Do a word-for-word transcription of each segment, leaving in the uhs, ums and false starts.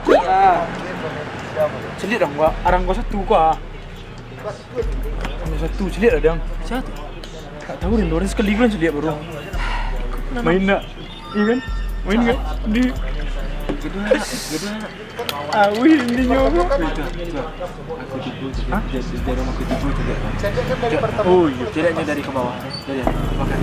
Caliak lah. Caliak dong, Wak. Arang ko satu ko, ah. Arang ko satu, caliak lah, dong. Sia tu? Tak tahu, dong. Urang sakali ko caliak baru. Main nak? Iya kan? Main kan? Di. Gaduah, gaduah. Ah, wih, intinyo ko. Itu, itu. Aku tidur, hah? Dia, dia, dia rumah aku tidur, caliak. Oh, iya. Caliaknyo dari ka bawah. Dari atas. Makan.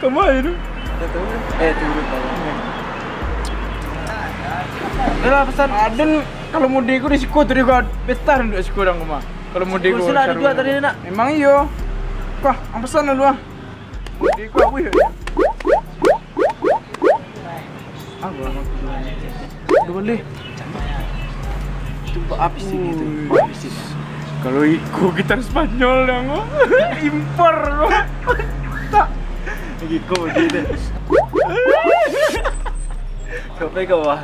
Kama tu? Eh, turun bawah. Dah lah, pesan. Aden, kalau mode ko di siko tadi ko, betah duduk siko dang ko mah. Kalau mode ko. Kursi lah, duduk tadi nak. Memang iyo. Wah, ang pesan dulu ah. Mode ko awih. Apo? Dua baleh. Itu buat habis ini tu. Buat habis ini. Kalau iko gitar Spanyol dang ko. Impor ko. Tak. Iko je deh. Sampai ke bawah.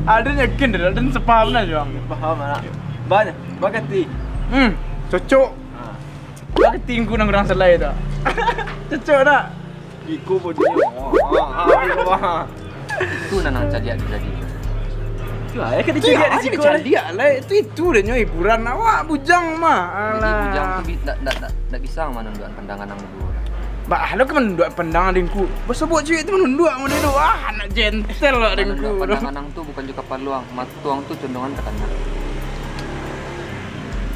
Aden yakin dah, aden sepaham lah, Juang. Paham lah. Banyak. Bakati. Hmm, cocok. Ha. Bakati ku nang urang salai tu. Cocok tak? Iko bunyi. Wah, wah, wah. Itu nan ang caliak tu tadi. Itu lah, eh, kan dicaliak di siko lah. Caliak lah, itu, itu dah nyo hiburan awak, bujang mah. Jadi, alah. Bujang tu bi-, ndak, ndak, ndak, ndak bisa manunduakan pandangan ang baduo. Bah, lo ka manunduakan pandangan dengku. Basobok cewek tu manunduak model tu. Ah, anak jentel lah dengku. Manunduak pandangan ang tu bukan jo kapalo ang, mato ang tu condongan ka tanah.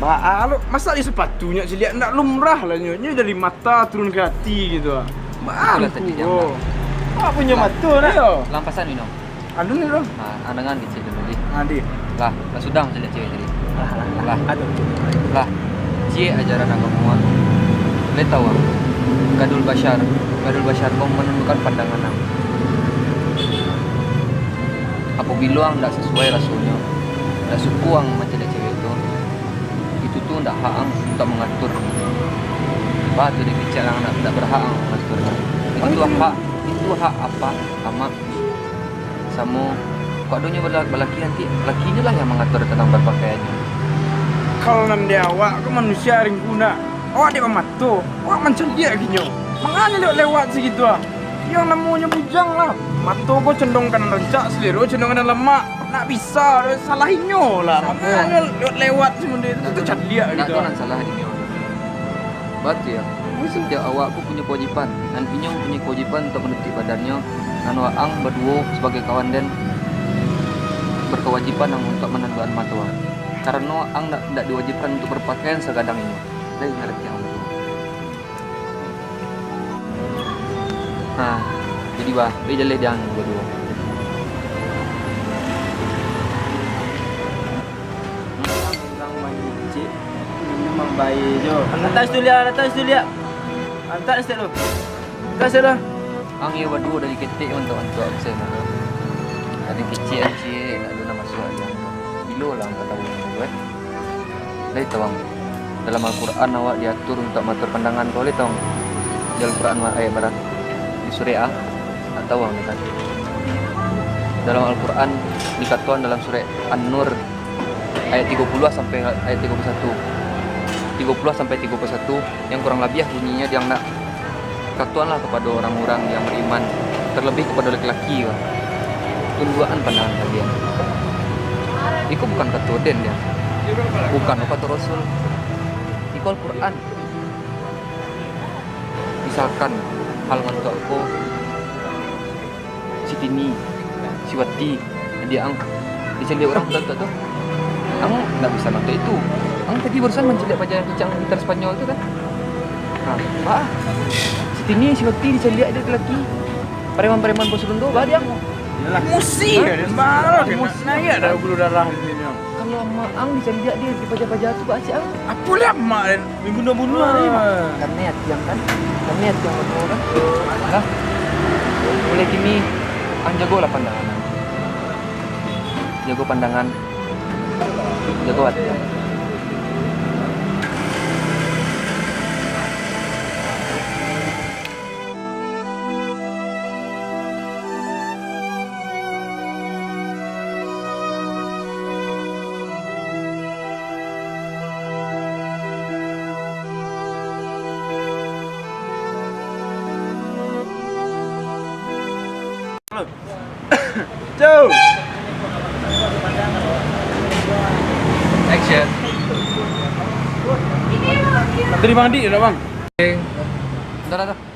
Baa lo, masa di sapatu nyo caliak, ndak lumrah lah nyo. Nyo dari mato turun ka ati gitu ah. Baa lo tadi ko. Awak punyo mato nak. Iyo. Lampasan minum. Anu ni lo. Ha, andangan kecil dulu, Di. Ha, Di. Lah, lah sudah mancaliak cewek tadi. Lah, lah, lah. Lah. Aduh. Lah. Ciek ajaran agamo, ah. Lai tahu, ah. Gadul basyar. Gadul basyar ko manunduakan pandangan ang. Apabilo ang ndak sasuai rasonyo, ndak suko ang mancaliak cewek tu, itu tu ndak hak ang untuak mangatur. Baa tu dek kecek ang ndak, ndak berhak ang mangatur. Itu tu hak, itu hak apa, amak. Samo, kok adonyo bala-, balaki nanti, lakinyo lah yang mangatur tantang barpakaiannyo. Kalau nan di awak ko manusia ringkuna, awak dek bamato, awak mancaliak agihnyo. Manganyo lewat-lewat sagitu ah. Yang namonyo bujang lah. Mato ko condong ka nan rancak, salero condong ka nan lamak. Nak bisa, salah inyo lah. Samo. Manganyo lewat-lewat samudah itu, tacaliak gitu ah. Nan salah dinyo. Batua, satiok awak ko punyo kawajiban, nan inyo punyo kawajiban untuak manutuik badannyo, nan waang baduo sabagai kawan den, bakawajiban ang untuak mananduakan mato ang, karano ang ndak, ndak diwajibkan untuak bapakaian sagadang inyo. Lai ngarati ang baduo. Nah, jadi bah, lai jaleh di ang baduo. Urang mangecek, memang bae jo. Atas tu liak, atas tu liak. Atas tu. Atas tu lah. Ang iyo baduo dari ketek mantok-mantok absen tu. Tadi kecek-kecek, nak dulu masuak aja. Bilo lah ang katawa tu, eh. Lai tahu ang. Dalam Al-Quran awak diatur untuak maatur pandangan tu, lai tahu ang. Di Al-Quran ayat bara? Di surek A, nak tahu ang kan. Dalam Al-Quran dikatoan dalam surek An-Nur ayat tigo puluah sampai ayat tigo puluah satu. Tigo puluah sampai tigo puluah satu, yang kurang labiah bunyinyo, yang nak katoanlah kapado urang-urang yang bariman, tarlabih kapado laki-laki ko. Tunduakan pandangan kalian. Iko bukan kato den, den. Bukan kato Rasul. Iko Al-Quran. Misalkan, hal mantuak ko, si Tini, si Wati, adiak ang, dicaliak urang tu, tu, tu. Ang ndak bisa mantuak itu. Ang tadi barusan mancaliak paja nan pincang gitar Spanyol tu kan? Ha, bah. Si Tini, si Wati dicaliak dek laki. Pareman-pareman bos Rundo, bah, diak ang. Iyolah. Emosi. Hah? Emosi. Naiak dah gula darah di siko. Kalau amak ang dicaliak di, di paja-paja tu, bah, cik ang. Apo lah amak, den? Bunuah-bunuah ni, Mak. Kanai ati ang kan? Kanai ati ang batua kan? Lah. Mulai kini, ang jagolah pandangan ang. Jago pandangan. Jago ati ang. Yo. Action. Tadi Bang Dik dah, Bang. Bentar, bentar.